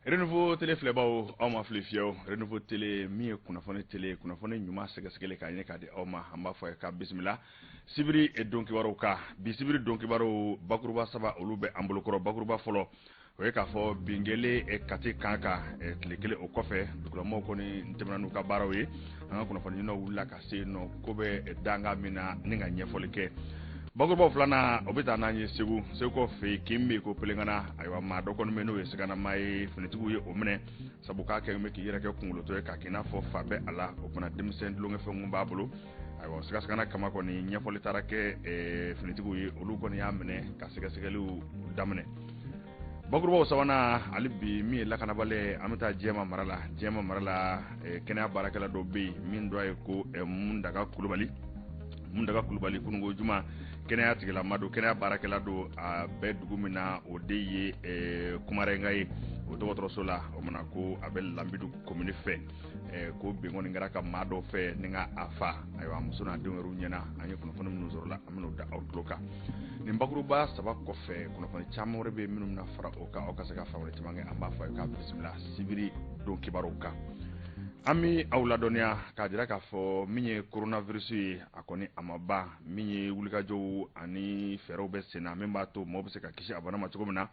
Renouveau Télé filɛbaw, aw ma fili fiyewu. Renouveau Télé min ye kunnafoni télé, kunnafoni ɲuman sɛgɛsɛgɛli k'a ɲini k'a di aw ma, an b'a fɔ a ye k'a bisimila sibiri don kibaruw kan. Bi sibiri don kibaruw, bakuruba saba olu bɛ an bolokɔrɔ. Bakuruba fɔlɔ, o ye k'a fɔ bin kɛlen Kati kan kan tile kelen o kɔfɛ, dugulamɔgɔw kɔni tɛmɛna n'u ka baaraw ye. An ka kunnafoniɲininaw wulila ka se yen nɔ, ko bɛ danga min na ni ka ɲɛfɔli kɛ. Bakurubaw filanan, o bɛ taa n'an ye Segu. Segukaw fɛ yen, kin bɛ yen ko Pelengana. Ayiwa, maa dɔ kɔni bɛ n'o ye siganamaa ye, finitigiw ye o minɛ sabu k'a kɛlen bɛ k'i yɛrɛ kɛ kunkolotɔ ye, k'a k'i n'a fɔ fa bɛ a la. O fana denmisɛn tulonkɛfɛn kun b'a bolo. Ayiwa, sigasigana kama kɔni, ɲɛfɔli taara kɛ finitigiw ye, olu kɔni y'a minɛ ka sɛgɛsɛgɛliw daminɛ. Bakurubaw sabanan, hali bi min ye lakanabali ye, an bɛ taa Jɛma mara la. Jɛma mara la, kɛnɛya baarakɛla dɔ bɛ yen min dɔ ye ko Mundaga Kulubali. Mundaga Kulubali, kununko juma, kɛnɛya tigilama don, kɛnɛya baarakɛla don. A bɛ dugu min na, o de ye Kumarɛnga ye, o dɔgɔtɔrɔso la. O mana ko a bɛ Lanbidu komini fɛ, ko bin kɔni kɛra ka maa dɔw fɛ ni ka a fa. Ayiwa, muso n'a denw yɛrɛ ɲɛna. An ye kunnafoni minnu sɔrɔ la, an bɛn'o da aw tulo kan. Nin bakuruba saba kɔfɛ, kunnafoni caman wɛrɛ bɛ minnu bɛna fara o kan, aw ka se ka faamuyali caman kɛ. An b'a fɔ a ye k'a bisimila sibiri don kibaruw kan. An bɛ aw ladɔnniya k'a jira k'a fɔ min ye coronavirus ye, a kɔni a ma ban. Min ye wulikajɔw ani fɛɛrɛw bɛ sen na min b'a to maaw bɛ se ka kisi a bana ma cogo min na.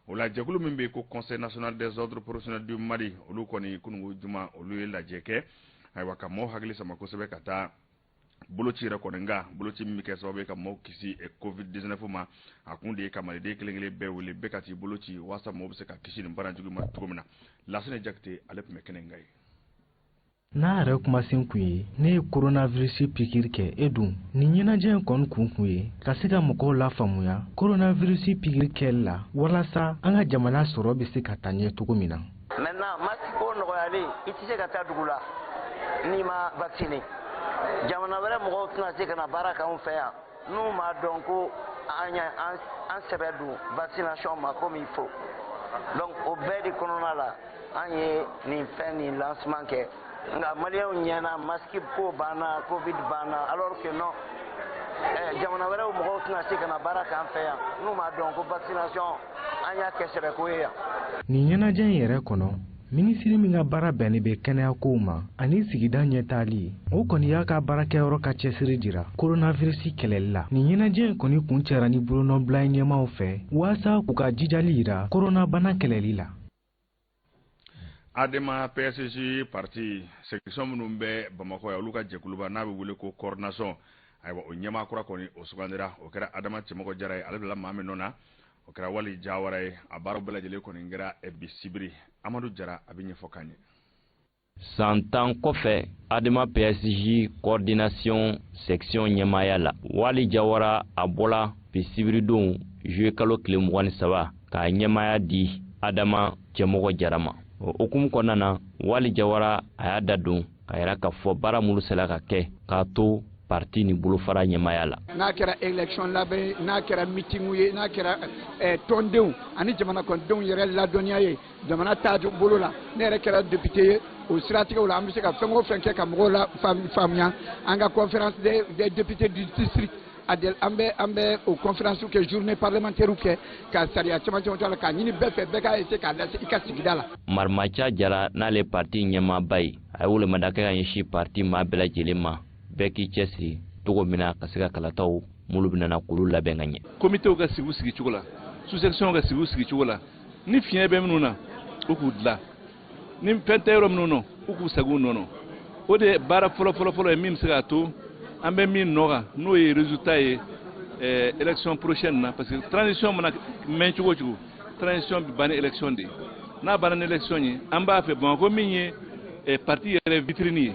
O la, jɛkulu min bɛ yen ko Conseil national des ordres professionnels du Mali, olu kɔni, kununko juma, olu ye lajɛ kɛ. Ayiwa, ka maaw hakili sama kosɛbɛ ka taa boloci yɛrɛ kɔni kan, boloci min bɛ kɛ sababu ye ka maaw kisi Covid 19 ma. A kun de ye ka maliden kelen kelen bɛɛ wele, bɛɛ ka t'i boloci walasa maaw bɛ se ka kisi nin bana jugu ma cogo min na. Lasinɛ Jakite, ale tun bɛ kɛnɛ in kan yen. N'a yɛrɛ kumasen kun ye ne ye coronavirus pikiri kɛ e dun. Nin ɲɛnajɛ in kɔni kun kun ye ka se ka mɔgɔw lafaamuya coronavirus pikiri kɛli la, walasa an ka jamana sɔrɔ bɛ se ka taa ɲɛ cogo min na. Maintenant, masque ko nɔgɔyalen, i tɛ se ka taa dugu la n'i ma vacciner. Jamana wɛrɛ mɔgɔw tɛna se ka na baara k'anw fɛ yan n'u m'a dɔn ko an y'a an sɛbɛ don vaccination ma comme il faut. Donc o bɛɛ de kɔnɔna la, an ye nin fɛn nin lancement kɛ. Nka maliyɛnw ɲɛna masque ko banna, Covid banna, alors que non. Jamana wɛrɛw mɔgɔw tɛna se ka na baara k'an fɛ yan n'u m'a dɔn ko vaccination, an y'a kɛ sɛbɛko ye yan. Nin ɲɛnajɛ in yɛrɛ kɔnɔ, minisiri min ka baara bɛnnen bɛ kɛnɛyakow ma ani sigida ɲɛtaali, o kɔni y'a ka baarakɛyɔrɔ ka cɛsiri jira coronavirus kɛlɛli la. Nin ɲɛnajɛ in kɔni kun cɛra ni bolonɔbila ye ɲɛmaaw fɛ walasa k'u ka jijali jira koronabana kɛlɛli la. ADEMA PSJ parti section minnu bɛ Bamakɔ yan, olu ka jɛkuluba n'a bɛ wele ko coordination, ayiwa, o ɲɛmaa kura kɔni o sugandira. O kɛra Adama Cɛmɔgɔ Jara ye. Ale bila maa min nɔ na, o kɛra Wali Jawara ye. A baaraw bɛɛ lajɛlen kɔni kɛra bi sibiri. Amadu Jara, a bɛ ɲɛfɔ k'an ye. San 10 kɔfɛ ADEMA PSG coordination section ɲɛmaaya la, Wali Jawara a bɔla bi sibiridon juillet kalo tile 23 k'a ɲɛmaaya di Adama Cɛmɔgɔ Jara ma. O hukumu kɔnɔna na, Wali Jawara a y'a da don ka yira k'a fɔ baara minnu sera ka kɛ k'a to parti ni bolofara ɲɛmaaya la. N'a kɛra élection labɛn, n'a kɛra meeting ye, n'a kɛra tɔndenw ani jamana kɔnɔdenw yɛrɛ ladɔnniya ye jamana taabolo la, ne yɛrɛ kɛra député ye, o siratigɛw la, an bɛ se ka fɛn o fɛn kɛ ka mɔgɔw la faamuya. An ka conférence des députés du district, an bɛ o conférence kɛ, journée parlementaire kɛ, ka sariya caman caman la k'a ɲini bɛɛ fɛ, bɛɛ k'a essayer k'a lase i ka sigida la. Marimaca Jara, n'ale parti ɲɛmaaba ye, a ye welemada kɛ ka ɲɛsin parti maa bɛɛ lajɛlen ma, bɛɛ k'i cɛsiri cogo min na ka se ka kalataw minnu bɛna k'olu labɛn ka ɲɛ. Komitew ka sigi u sigicogo la, sous-section ka sigi u sigicogo la. Ni fiɲɛ bɛ minnu na, u k'u dilan. Ni fɛn tɛ yɔrɔ minnu na, u k'u segin u nɔ na. O de ye baara fɔlɔ fɔlɔ fɔlɔ ye min bɛ se k'a to an bɛ min nɔ kan, n'o ye résultat ye élection prochaine na, parce que transition mana mɛn cogo o cogo, transition bɛ ban ni élection de ye. N'a banna ni élection ye, an b'a fɛ Bamakɔ min ye parti yɛrɛ vitrine ye.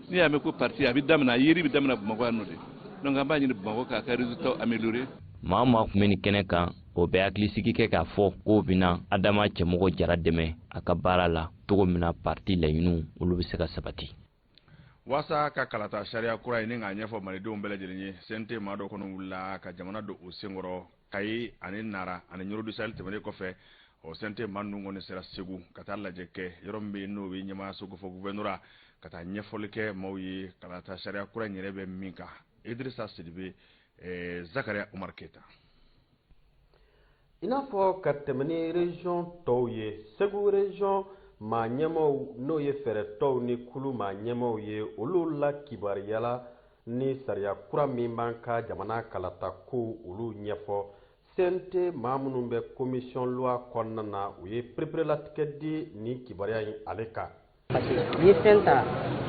N'i y'a mɛn ko parti, a bɛ daminɛ, a yeri bɛ daminɛ Bamakɔ yan nɔ de. Donc an b'a ɲini Bamakɔ k'a ka résultat améliorer. Maa o maa tun bɛ nin kɛnɛ kan, o bɛ hakilisigi kɛ k'a fɔ k'o bɛna Adama Cɛmɔgɔ Jara dɛmɛ a ka baara la cogo min na, parti laɲiniw olu bɛ se ka sabati. Waasa ka kalata sariya kura ye ni k'a ɲɛfɔ malidenw bɛɛ lajɛlen ye, CNT maa dɔ kɔni wulila ka jamana don u senkɔrɔ. Kayi ani Nara ani Ɲɔrɔ du Sahel tɛmɛnen kɔfɛ, o CNT maa ninnu kɔni sera Segu ka taa lajɛ kɛ yɔrɔ min bɛ yen, n'o bɛ ɲɛmaayaso ko fɔ gouvernorat, ka taa ɲɛfɔli kɛ maaw ye kalata sariya kura in yɛrɛ bɛ min kan. Idrissa Sidibe, Zakaria Umar Keyita. I n'a fɔ ka tɛmɛ ni région tɔw ye, Segu région maa ɲɛmaaw, n'o ye fɛɛrɛtɔw ni kulu maa ɲɛmaaw ye, olu la kibaruyala ni sariya kura min b'an ka jamana kalata ko olu ɲɛfɔ. CNT maa minnu bɛ commission loi kɔnɔna na, u ye pereperelatigɛ di nin kibaruya in ale kan. Parce que n'i ye fɛn ta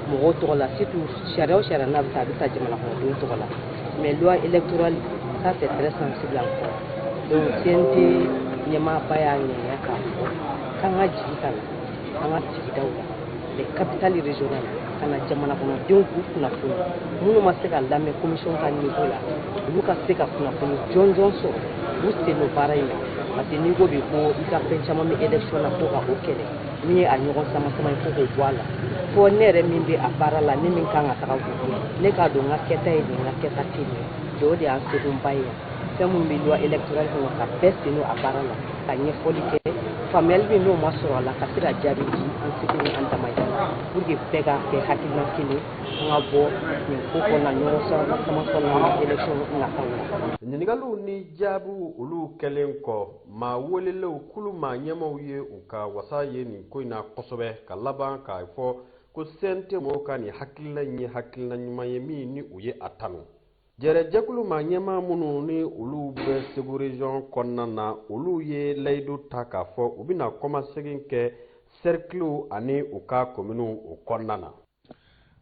mɔgɔw tɔgɔ la, surtout sariya o sariya n'a bɛ ta, a bɛ ta jamana kɔnɔdenw tɔgɔ la, mais loi électorale, ça c'est très sensible encore. Donc CNT ɲɛmaaba y'a ŋɛniya k'a fɔ k'an ka jigin ka na an ka sigidaw la, les capitales régionales, ka na jamana kɔnɔdenw k'u kunnafoni. Minnu ma se ka lamɛn commission ka niveau la, olu ka se ka kunnafoni jɔnjɔn sɔrɔ u sen don baara in na. Parce que n'i ko bi ko i ka fɛn caman bɛ élection na ko ka o kɛlɛ, min ye a ɲɔgɔn sama sama ye, fo k'o bɔ a la, fo ne yɛrɛ min bɛ a baara la, ne min kan ka taga voter, ne k'a dɔn n ka kɛta ye nin, n ka kɛta tɛ nin ye. Donc o de y'an sekunba ye yan. Fɛn minnu bɛ loi électorale kɔnɔ, ka bɛɛ sen don a baara la, ka ɲɛfɔli kɛ, faamuyali min n'o ma sɔrɔ a la, ka se ka jaabi di an seko ni an damayira la, pour que bɛɛ ka kɛ hakilina kelen, an ka bɔ nin ko kɔnɔna ɲɔgɔn sama sama kɔnɔna na élection nataw la. Ɲininkaliw ni jaabiw olu kɛlen kɔ, maa welelenw kulu maa ɲɛmaaw ye u ka wasa ye nin ko in na kosɛbɛ, ka laban k'a fɔ ko CNT mɔgɔw ka nin hakilina in ye hakilina ɲuman ye min ni u ye a tanu. Jɛrɛjɛkulu maa ɲɛmaa minnu ni olu bɛ Segu région kɔnɔna na, olu ye layidu ta k'a fɔ u bɛna kɔmasegin kɛ cercle ani u ka communes o kɔnɔna na.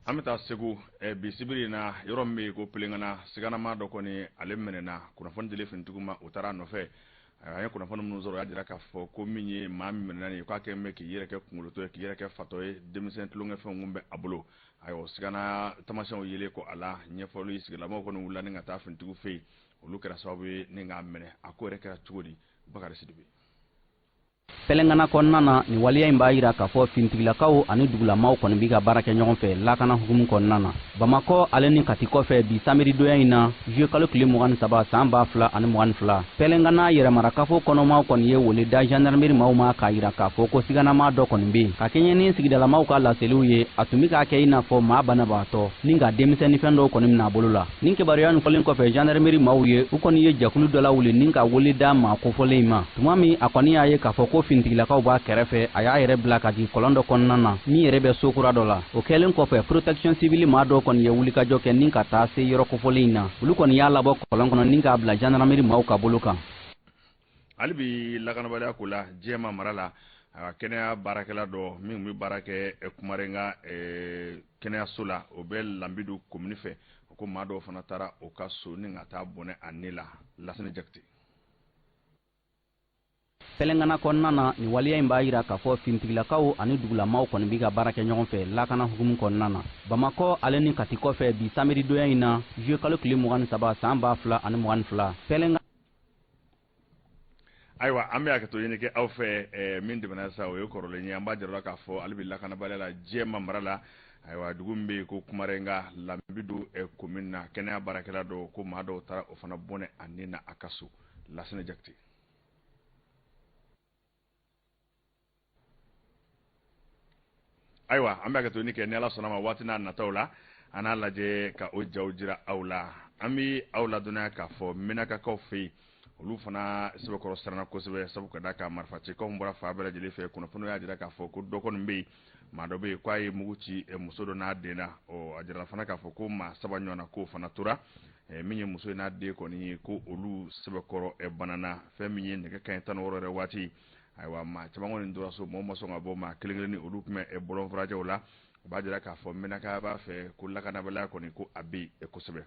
An bɛ taa Segu bi sibiri in na, yɔrɔ min bɛ yen ko Pelengana, siganama dɔ kɔni ale minɛna. Kunnafoni dilen finitigiw ma, u taara a nɔfɛ. An ye kunnafoni minnu sɔrɔ, o y'a jira k'a fɔ ko min ye maa min minɛna nin ye, k'a kɛlen bɛ k'i yɛrɛ kɛ kunkolotɔ ye, k'i yɛrɛ kɛ fatɔ ye, denmisɛn tulonkɛfɛnw kun bɛ a bolo. Ayiwa, sigana tamasiyɛnw yelen ko a la ɲɛfɔli, sigilamaw kɔni wulila ni ka taa finitigiw fɛ yen, olu kɛra sababu ye ni k'a minɛ. A ko yɛrɛ kɛra cogo di? Bakari Sidibe. Pɛlɛngana kɔnɔna na, nin waleya in b'a yira k'a fɔ finitigilakaw ani dugulamaw kɔni b'i ka baara kɛ ɲɔgɔn fɛ lakana hukumu kɔnɔna na. Bamakɔ ale ni Kati kɔfɛ, bi samedidonya in na, juillet kalo tile 23 san 2022, Pɛlɛngana yɛrɛmarakafo kɔnɔmaw kɔni ye wele da gendarmerie maaw ma k'a yira k'a fɔ ko siganama dɔ kɔni bɛ yen. Ka kɛɲɛ ni sigidalamaw ka laseliw ye, a tun bɛ k'a kɛ i n'a fɔ maa banabaatɔ ni ka denmisɛnninfɛn dɔw kɔni minɛ a bolo la. Nin kibaruya nin fɔlen kɔfɛ gendarmerie maaw ye, u kɔni ye jɛkulu dɔ lawuli ni ka wele da maa kofɔlen in ma. Tuma min a kɔni y'a ye k'a fɔ ko finitigilakaw b'a kɛrɛfɛ, a y'a yɛrɛ bila ka jigin kɔlɔn dɔ kɔnɔna na min yɛrɛ bɛ so kura dɔ la. O kɛlen kɔfɛ, protection civile maa dɔw kɔni ye wulikajɔ kɛ ni ka taa se yɔrɔ kofɔlen in na. Olu kɔni y'a labɔ kɔlɔn kɔnɔ ni k'a bila gendarmerie maaw ka bolo kan. Hali bi lakanabaliya ko la, Jɛma mara la, a kɛnɛya baarakɛla dɔ min bɛ baara kɛ Kumarenga kɛnɛyaso la, o bɛ Lanbidu komini fɛ, o ko maa dɔw fana taara o ka so ni ka taa bɔnɛ a ni la. Lasini Jakite. Pɛlɛngana kɔnɔna na, nin waleya in b'a yira k'a fɔ finitigilakaw ani dugulamaw kɔni b'i ka baara kɛ ɲɔgɔn fɛ lakana hukumu kɔnɔna na. Bamakɔ ale ni Kati kɔfɛ, bi samedidonya in na, juillet kalo tile 23 san 2022, Pɛlɛnga. Ayiwa, an bɛ hakɛto ɲini kɛ aw fɛ. Min tɛmɛna sisan, o ye kɔrɔlen ye. An b'a jira k'a fɔ hali bi lakanabaliya la Jɛma mara la, ayiwa, dugu min bɛ yen ko Kumarenga, Lanbidu commune na, kɛnɛya baarakɛla dɔw ko maa dɔw taara o fana bɔnɛ a ni na a ka so. Lasini Jakite. Ayiwa, an bɛ hakɛto ɲini kɛ. Ni Ala sɔnna ma, waati n'a nataw la, an n'a lajɛ ka o jaw jira aw la. An bɛ aw ladɔnniya k'a fɔ Menakakaw fɛ yen, olu fana sɛbɛkɔrɔ siranna kosɛbɛ, sabu ka d'a kan marifacikaw bɔra fan bɛɛ lajɛlen fɛ. Kunnafoniw y'a jira k'a fɔ ko dɔ kɔni bɛ yen, maa dɔ bɛ yen k'a ye mugu ci muso dɔ n'a den na. Ɔ, a jirala fana k'a fɔ ko maa saba ɲɔgɔn na k'o fana tora. Min ye muso in n'a den kɔni ye, ko olu sɛbɛkɔrɔ banana. Fɛn min ye nɛgɛ kanɲɛ 16 yɛrɛ waati, ayiwa, maa caman kɔni tora so, mɔgɔw ma sɔn ka bɔ, maa kelen kelenni olu tun bɛ bɔlɔn furajɛw la. O b'a jira k'a fɔ Menaka b'a fɛ ko lakanabaliya kɔni ko a bɛ yen kosɛbɛ.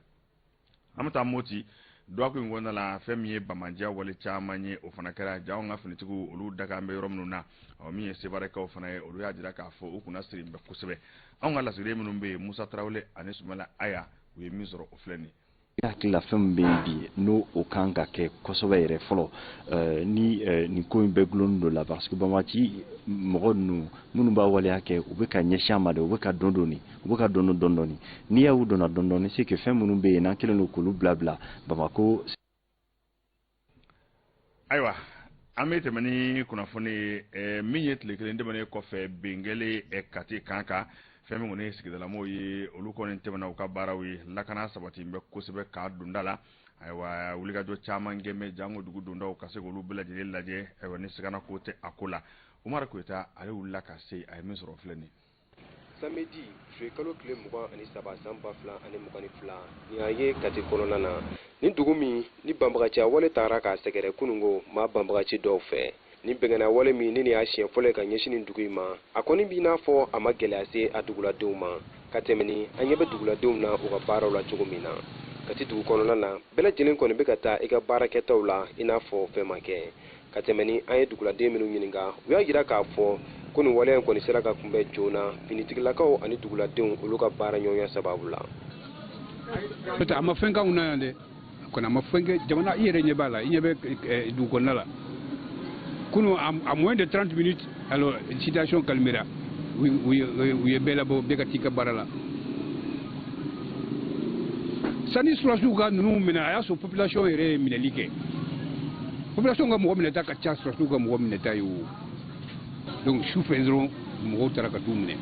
An bɛ taa Moti dɔgɔkun in kɔnɔna la, fɛn min ye bamandiya wale caman ye, o fana kɛra. Ja anw ka finitigiw, olu dakan bɛ yɔrɔ minnu na, ɔ, min ye Sebarekaw fana ye, olu y'a jira k'a fɔ u kunna siri bɛ kosɛbɛ. Anw ka lasigiden minnu bɛ yen, Musa Tarawele ani Sumala Aya, u ye min sɔrɔ, o filɛ nin ye. I hakili la, fɛn min bɛ yen bi, n'o o kan ka kɛ kosɛbɛ yɛrɛ fɔlɔ, ni nin ko in bɛɛ gulonnen don la, parce que banbaanci mɔgɔ ninnu minnu b'a waleya kɛ, u bɛ ka ɲɛsin a ma dɛ, u bɛ ka don dɔɔni, u bɛ ka don dɔɔni dɔɔni. N'i y'u donna dɔɔni dɔɔni, c'est que fɛn minnu bɛ yen n'an kɛlen don k'olu bila bila Bamakɔ. Ayiwa, an bɛ tɛmɛ ni kunnafoni ye. Min ye tile kelen tɛmɛnen kɔfɛ, bin kɛlen Kati kan kan, fɛn min kɔni ye sigidalamɔgɔw ye, olu kɔni tɛmɛna u ka baaraw ye, lakana sabati bɛ kosɛbɛ k'a donda la. Ayiwa, wulikajɔ caman kɛ mɛ jango dugu dondaw ka se k'olu bɛɛ lajɛlen lajɛ. Ayiwa, ni sigana ko tɛ a ko la, Umaru Koyita ale wulila ka se, a ye min sɔrɔ filɛ nin. Samedi juillet kalo tile 23 san 2022, nin y'a ye Kati kɔnɔna na, ni dugu min ni banbagaciya wale tagara k'a sɛgɛrɛ kunungo maa banbagaci dɔw fɛ. Ni bɛngɛnna wale min ni nin y'a siɲɛ fɔlɔ ye ka ɲɛsin nin dugu in ma, a kɔni b'i n'a fɔ a ma gɛlɛya se a duguladenw ma ka tɛmɛ ni an ɲɛ bɛ duguladenw na u ka baaraw la cogo min na. Kati dugu kɔnɔna na, bɛɛ lajɛlen kɔni bɛ ka taa i ka baarakɛtaw la i n'a fɔ fɛn ma kɛ. Ka tɛmɛ ni an ye duguladen minnu ɲininka, u y'a jira k'a fɔ ko nin waleya in kɔni sera ka kunbɛn joona finitigilakaw ani duguladenw olu ka baara ɲɔgɔnya sababu la. A ma fɛn k'anw na yan dɛ, kɔni a ma fɛn kɛ jamana. I yɛrɛ ɲɛ b'a la, i ɲɛ bɛ dugu kɔnɔna la. Kunu, à moins de 30 minutes, alors situation calmera. U ye bɛɛ labɔ, bɛɛ ka t'i ka baara la. Sani sɔrɔdasiw ka ninnu minɛ, a y'a sɔrɔ population yɛrɛ ye minɛli kɛ. Population ka mɔgɔ minɛta ka ca sɔrɔdasiw ka mɔgɔ minɛta ye o. Donc su fɛ dɔrɔn, mɔgɔw taara ka t'u minɛ.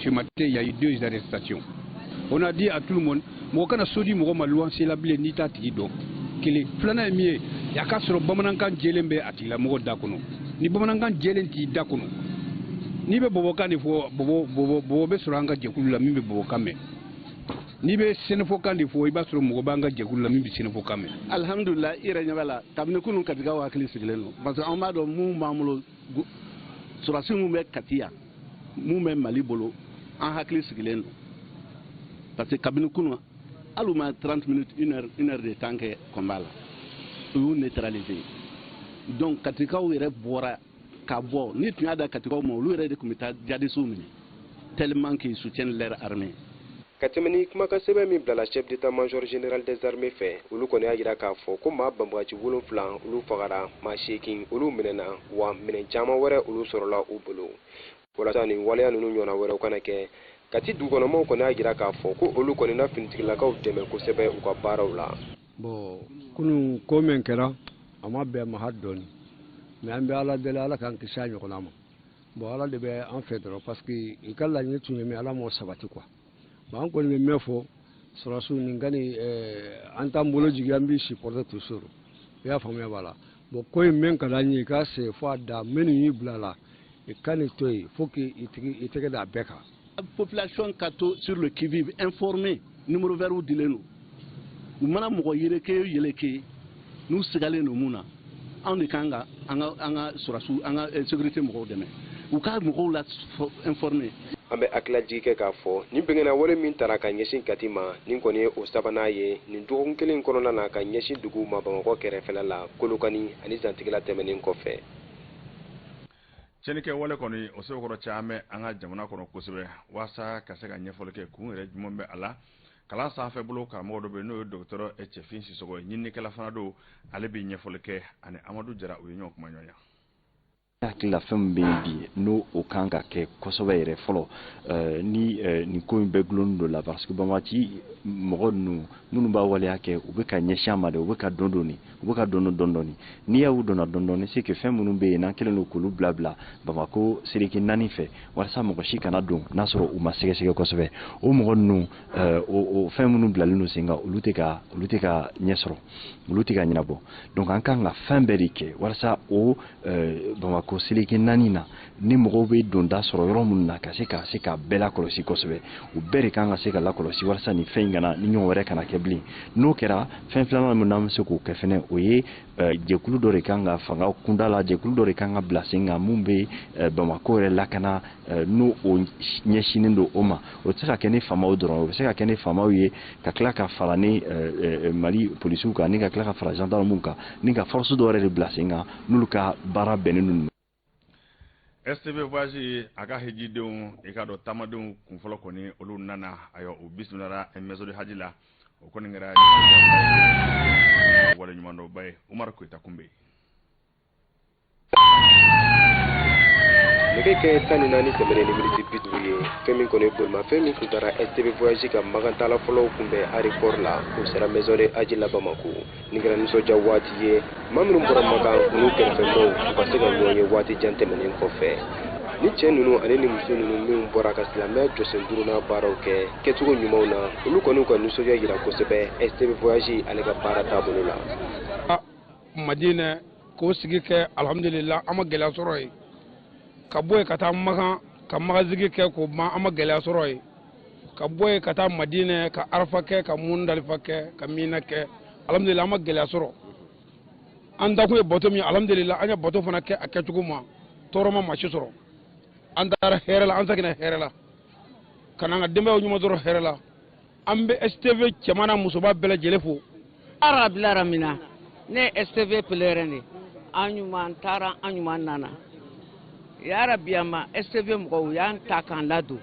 Ce matin, il y a eu deux arrestations. On a dit à tout le monde, mɔgɔ kana so di mɔgɔ ma luwanse la bilen n'i t'a tigi dɔn. Kelen filanan ye min ye, a k'a sɔrɔ bamanankan jɛlen bɛ a tigilamɔgɔ da kɔnɔ. Ni bamanankan jɛlen t'i da kɔnɔ, n'i bɛ bɔbɔkan de fɔ, bɔbɔ bɔbɔ bɔbɔ bɛ sɔrɔ an ka jɛkulu la min bɛ bɔbɔkan mɛn. N'i bɛ sɛnɛfɔkan de fɔ, i b'a sɔrɔ mɔgɔ b'an ka jɛkulu la min bɛ sɛnɛfɔkan mɛn. Alihamudulila, i yɛrɛ ɲɛ b'a la, kabini kunun Katikaw hakili sigilen don, parce que anw b'a dɔn mun b'an bolo, sɔrɔdasi mun bɛ Kati yan, mun bɛ Mali bolo, an hakili sigilen don, parce que kabini kunun, hali u ma 30 minutes, une heure de temps kɛ combat la, u y'u neutraliser. Donc Katikaw yɛrɛ bɔra ka bɔ. Ni tun y'a da Katikaw ma, olu yɛrɛ de tun bɛ taa jadisiw minɛ, tellement qu'ils soutiennent leur armée. Ka tɛmɛ ni kumakan sɛbɛn min bilala chef d'état-major général des armées fɛ, olu kɔni y'a jira k'a fɔ ko maa banbagaci 7 olu fagara, maa 8 olu minɛna, wa minɛn caman wɛrɛ olu sɔrɔla u bolo. Walasa nin waleya ninnu ɲɔgɔnna wɛrɛw kana kɛ, Kati dugukɔnɔmaw kɔni y'a jira k'a fɔ ko olu kɔni na finitigilakaw dɛmɛ kosɛbɛ u ka baaraw la. Bon, kunun ko min kɛra, a ma bɛn ma hali dɔɔni, mais an bɛ Ala deli, Ala k'an kisi a ɲɔgɔnna ma. Bon, Ala de bɛ an fɛ dɔrɔn, parce que i ka laɲini tun ye min, Ala m'o sabati quoi. Bon, an kɔni bɛ min fɔ sɔrɔdasiw nin ka nin, an t'an bolo jigin, an b'i supporter toujours, i y'a faamuya b'a la. Bon, ko in min ka d'an ye, i ka se fo a da minnu y'i bila la, i ka nin to yen fo k'i tigi i tɛgɛ da a bɛɛ kan. Population ka to sur le qui-vive, informé, numéro vert dilen don. U mana mɔgɔ yeleke yeleke, n'u sigalen don mun na, anw de kan ka an ka sɔrɔdasiw, an ka sécurité mɔgɔw dɛmɛ, u ka mɔgɔw la informé. An bɛ hakililajigi kɛ k'a fɔ nin bɛngɛnna wale min tara ka ɲɛsin Kati ma, nin kɔni ye o sabanan ye nin dɔgɔkun kelen kɔnɔna na ka ɲɛsin duguw ma Bamakɔ kɛrɛfɛla la, Kolokani ani Zantigila tɛmɛnen kɔfɛ. Tiɲɛnikɛ wale kɔni, o sɛbɛkɔrɔ caman bɛ an ka jamana kɔnɔ kosɛbɛ. Walasa ka se ka ɲɛfɔli kɛ kun yɛrɛ jumɛn bɛ a la, kalan sanfɛ bolo karamɔgɔ dɔ bɛ yen, n'o ye docteur Cɛfin Sisɔgɔ ye, ɲininikɛla fana don, ale bɛ ɲɛfɔli kɛ. Ani Amadu Jara, u ye ɲɔgɔn kuma ɲɔgɔnya. Hakili la, fɛn min bɛ yen bi, n'o o kan ka kɛ kosɛbɛ yɛrɛ fɔlɔ, ni nin ko in bɛɛ gulonnen don la, parce que banbagaci mɔgɔ ninnu minnu b'a waleya kɛ, u bɛ ka ɲɛsin a ma dɛ, u bɛ ka don dɔɔni, u bɛ ka don dɔɔni dɔɔni. N'i y'u donna dɔɔni dɔɔni, c'est que fɛn minnu bɛ yen n'an kɛlen don k'olu bila bila Bamakɔ seleke naani fɛ walasa mɔgɔ si kana don n'a sɔrɔ u ma sɛgɛsɛgɛ kosɛbɛ, o mɔgɔ ninnu, o fɛn minnu bilalen don sen kan, olu tɛ ka ɲɛ sɔrɔ, olu tɛ ka ɲɛnabɔ. Donc an kan ka fɛn bɛɛ de kɛ walasa o Bamakɔ seleke naani na, ni mɔgɔw bɛ donda sɔrɔ yɔrɔ minnu na, ka se ka bɛɛ lakɔlɔsi kosɛbɛ. U bɛɛ de kan ka se ka lakɔlɔsi walasa nin fɛn in kana ni ɲɔgɔn wɛrɛ kana kɛ bilen. N'o kɛra, fɛn filanan min n'an bɛ se k'o kɛ fɛnɛ, o ye jɛkulu dɔ de kan ka fanga kunda la, jɛkulu dɔ de kan ka bila sen kan mun bɛ Bamakɔ yɛrɛ lakana, n'o o ɲɛsinnen don o ma. O tɛ se ka kɛ ni faamaw dɔrɔn, o bɛ se ka kɛ ni faamaw ye ka tila ka fara ni Mali polisiw kan, ni ka tila ka fara gendarmew kan, ni ka force dɔ yɛrɛ de bila sen kan n'olu ka baara bɛnnen don. STV Voyage a ka hijidenw, i ka dɔn taamadenw kunfɔlɔ kɔni, olu nana. Ayiwa, u bisimilala maison de haji la. O kɔni kɛra waleɲumandɔnba ye. Umaru Koyita kunbɛ. Nɛgɛ kɛ 14 tɛmɛnen ni miniti 50 ye, fɛn min kɔni ye bolimafɛn min tun taara STV Voyage ka magantala fɔlɔw kunbɛn aéroport la, o sera maison de haji la Bamako. Nin kɛra nisɔndiya waati ye, maa minnu bɔra Makan u n'u kɛrɛfɛmɔgɔw, u ka se ka ɲɔgɔn ye waati jan tɛmɛnen kɔfɛ. Ni cɛ ninnu ani ni muso ninnu minnu bɔra ka silamɛya jɔsen duurunan baaraw kɛ kɛcogo ɲumanw na, olu kɔni ka nisɔndiya yira kosɛbɛ STV Voyage ale ka baara taabolo la. Madinɛ k'o sigi kɛ, alhamdulillah, an ma gɛlɛya sɔrɔ yen. Ka bɔ yen ka taa Makan ka magasigi kɛ k'o ban, an ma gɛlɛya sɔrɔ yen. Ka bɔ yen ka taa Madinɛ ka Arafa kɛ, ka Mundalifa kɛ, ka Mina kɛ, alhamdulillah, an ma gɛlɛya sɔrɔ. An dakun ye bato min ye, alhamdulillah, an ye bato fana kɛ a kɛcogo ma, tɔɔrɔ ma maa si sɔrɔ. An taara hɛrɛ la, an seginna hɛrɛ la, ka na an ka denbayaw ɲuman sɔrɔ hɛrɛ la. An bɛ STV cɛman n'a musoba bɛɛ lajɛlen fo. Arabilara min na, ne ye STV pèlerin de. An ɲuman taara, an ɲuman nana. Yarabi, a ma STV mɔgɔw y'an ta k'an ladon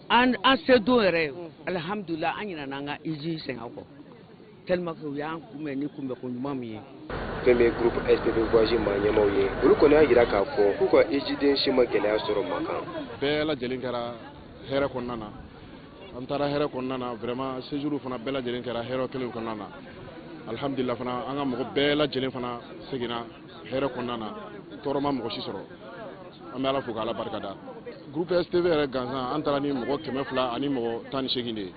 an an se don yɛrɛ, alihamudulila, an ɲinɛna an ka hiji sɛgɛn kɔ tellement que u y'an kunbɛn ni kunbɛnko ɲuman min ye. Fɛn min ye groupe STV Voyage maa ɲɛmaw ye, olu kɔni y'a jira k'a fɔ k'u ka hijiden si ma gɛlɛya sɔrɔ Makan. Bɛɛ lajɛlen kɛra hɛrɛ kɔnɔna na, an taara hɛrɛ kɔnɔna na. Vraiment, séjour fana bɛɛ lajɛlen kɛra hɛrɛ kelen kɔnɔna na. Alhamdulillah fana, an ka mɔgɔ bɛɛ lajɛlen fana seginna hɛrɛ kɔnɔna na, tɔɔrɔ ma mɔgɔ si sɔrɔ. An bɛ Ala fo k'Ala barika da. Groupe STV yɛrɛ gansan, an taara ni mɔgɔ 218 de ye,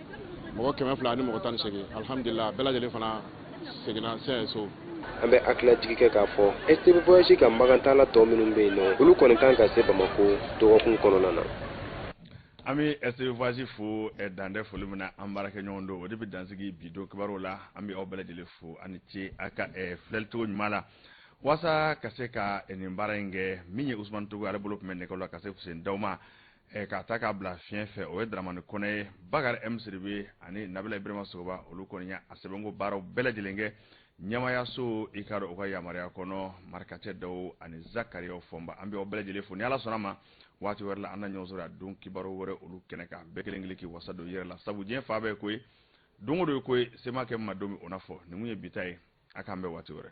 mɔgɔ 218. Alhamdulillah, bɛɛ lajɛlen fana seginna sɛ so. An bɛ hakililajigi kɛ k'a fɔ STV Voyage ka magantaala tɔ minnu bɛ yen nɔ, olu kɔni kan ka se Bamako dɔgɔkun kɔnɔna na. An bɛ STV Voyage fo dantɛ foli min na. An baarakɛɲɔgɔn don, o de bɛ dansigi bi don kibaruw la. An bɛ aw bɛɛ lajɛlen fo, ani ce a ka filɛlicogo ɲuman la walasa ka se ka nin baara in kɛ. Min ye Usumani Togo, ale bolo tun bɛ nɛgɛw la ka se Fuseni Daw ma k'a ta k'a bila fiɲɛ fɛ, o ye Daramani Kɔnɛ ye. Bakari M Sidibe ani Nabila Ibrahima Sogoba, olu kɔni y'a sɛbɛnko baaraw bɛɛ lajɛlen kɛ ɲɛmayaso i ka dɔn u ka yamaruya kɔnɔ. Marikacɛ Daw ani Zakariyaw Fɔnba, an bɛ aw bɛɛ lajɛlen fo. Ni Ala sɔnna ma, waati wɛrɛ la an na ɲɔgɔn sɔrɔ a don kibaru wɛrɛ olu kɛnɛ kan. Bɛɛ kelen kelen k'i wasa don i yɛrɛ la, sabu diɲɛ fa bɛɛ ye ko ye, don o don ye ko ye, se ma kɛ ma don min o na fɔ. Nin kun ye bi ta ye. A k'an bɛn waati wɛrɛ.